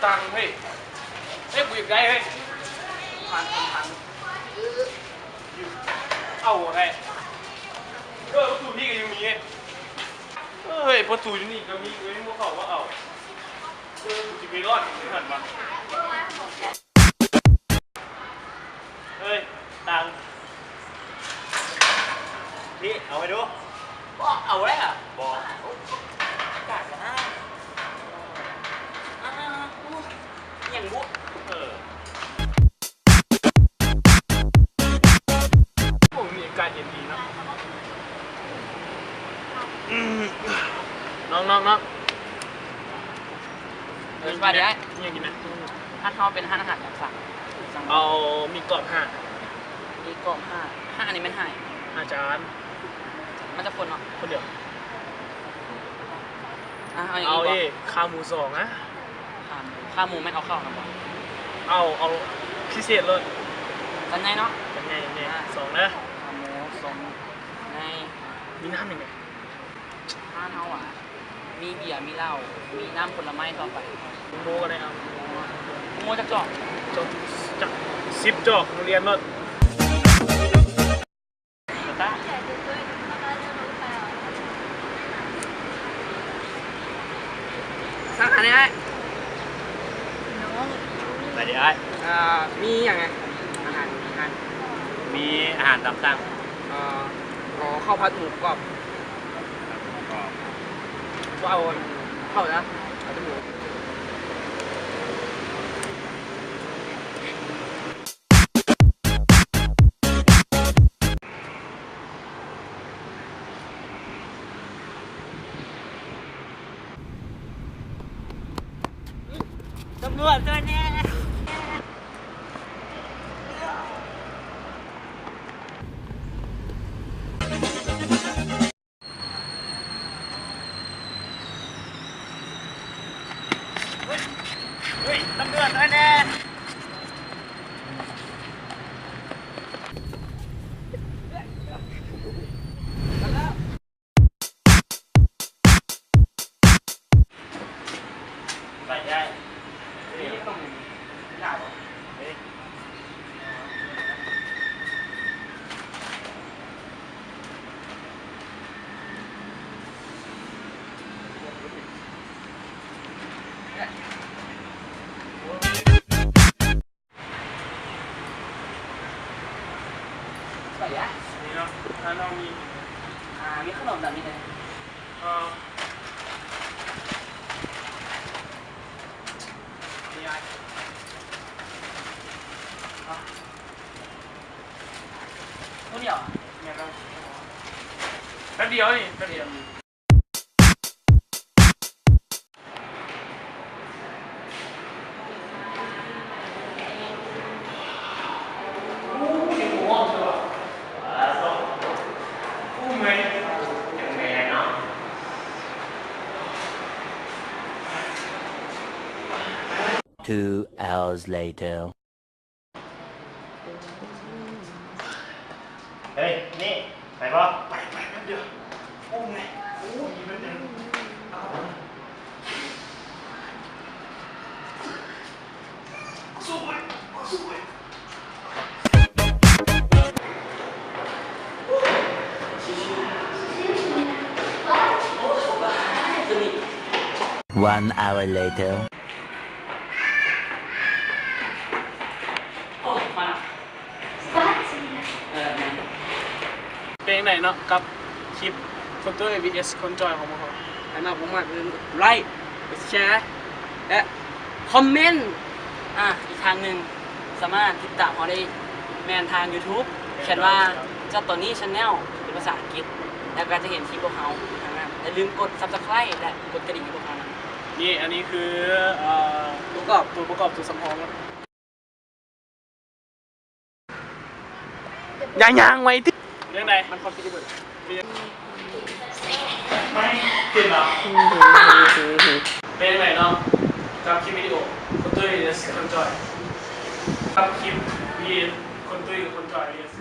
ຕັງເຮີ້ຍ ເອີ ກູຢາກໄດ້ເຮີ້ຍ ພັນ ພັນ ເອົາໄດ້ ເອີ ປະຕູນີ້ກໍຍັງມີ ເອີ ປະຕູຢູ່ນີ້ກໍມີ ເອີ ບໍ່ເຂົ້າ ບໍ່ເອົາ ເອີ ກູຊິໄປລອດຢູ່ຫັ້ນວະ. ເອີຍ ຕັງ ນີ້ ເອົາໃຫ້ດູ. ບໍ່ເອົາແລ້ວ ບໍ່ ການນະ ອາ ຫຍັງບຸ ເອີ ໂອ້ ມີອາກາດເຢັນດີເນາະ ນ້ອງໆໆ ເອີ ສະບາຍດີອ້າຍ ມີຫຍັງກິນນະ? ຮ້ານເຮົາເປັນຮ້ານອາຫານຕາມສັ່ງ ເອົາໝີ່ກອບຫ້າ ໝີ່ກອບຫ້າ ຫ້ານີ້ແມ່ນຫ້າ ຫ້າຈານ ມາຈັກຄົນເນາະ? ຄົນດຽວ ອ່ະ ເອົາຫຍັງອີກບໍ່? ເອົາເອ ຂາໝູສອງນະ ຂາໝູ ຂາໝູແມ່ນເອົາເຂົ້ານຳບໍ່? ເອົາ ເອົາພິເສດໂລດ ຈານໃຫຍ່ເນາະ ຈານໃຫຍ່ ໃຫຍ່ ອ່ະ ສອງເດີ ຂາໝູສອງໃຫຍ່ ມີນ້ຳຫຍັງແດ່? ຮ້ານເຮົາຫວາ ມີເບຍ ມີເຫຼົ້າ ມີນ້ຳຜົນລະໄມ້ທົ່ວໄປ ໂມກໍໄດ້ເອົາ ໂມຈັກຈອກ? ຈອກ ຈັກສິບຈອກ ໂຮງຮຽນໂລດ. ສັ່ງອາຫານແດ່ອ້າຍ. ສະບາຍດີອ້າຍ. ເອີ ມີຫຍັງແດ່? ອາຫານ ອາຫານ ມີອາຫານຕາມສັ່ງ. ເອີ ຂໍເຂົ້າຜັດໝູກອບ. ບໍ່ເອົາເຂົ້ານະ ເອົາແຕ່ໝູ. ຕຳຫຼວດຊ່ວຍແດ່. ເຮີ້ຍ ຕຳຫຼວດຊ່ວຍແດ່. ໄປໄດ້ ນີ້ຕ້ອງຍາກບໍ່? ເອີ. ໄປລະ ນີ້ເນາະ ຖ້ານ້ອງມີ ອ່າ ມີຂະໜົມແບບນີ້ເດີ. ເອີ ນີ້ອ້າຍ ເອົາ ຜູ້ດຽວ ແມ່ນແລ້ວ ແປັບດຽວນີ້ ແປັບດຽວ. เฮ้ย นี่ ไปบ่ ไป ไปแป๊บเดียว โอ้ย โอ้ย แป๊บเดียว เอา สู้เว้ย สู้เว้ย One hour later. ໂອ້ ມາລະ ເປັນຈັ່ງໃດເນາະ ກັບຄລິບຄົນຕຸ້ຍ ວີເອັສ ຄົນຈ່ອຍຂອງພວກເຮົາ? ໃຜມັກບໍ່ມັກ ຢ່າລືມກົດໄລ ກົດແຊ ແລະ ຄອມເມັນ. ອ່າ ອີກທາງໜຶ່ງ ສາມາດຕິດຕາມເຮົາໄດ້ແມ່ນທາງຢູທູບ ຂຽນວ່າ ຈັດຕອນນີ້ Channel ເປັນພາສາອັງກິດ ແລ້ວກໍຈະເຫັນຄລິບພວກເຮົາທາງນັ້ນ. ຢ່າລືມກົດ Subscribe ແລະ ກົດກະດິ່ງໃຫ້ພວກເຮົານຳ. ນີ້ ອັນນີ້ຄື ເອີ ຕົວປະກອບ ຕົວປະກອບ ຕົວສຳຮອງເນາະ. ຢ່າຍ່າງໄວຕິ ເປັນຈັ່ງໃດ? ມັນຄອມພິວເຕີ ເປັນ ເປັນຫຍັງ? ເປັນຫຍັງເນາະ ກັບຄລິບວິດີໂອ ຄົນຕຸ້ຍ ວີເອັສ ຄົນຈ່ອຍ ກັບຄລິບ ວີເອັສ ຄົນຕຸ້ຍກັບຄົນຈ່ອຍ ວີເອັສ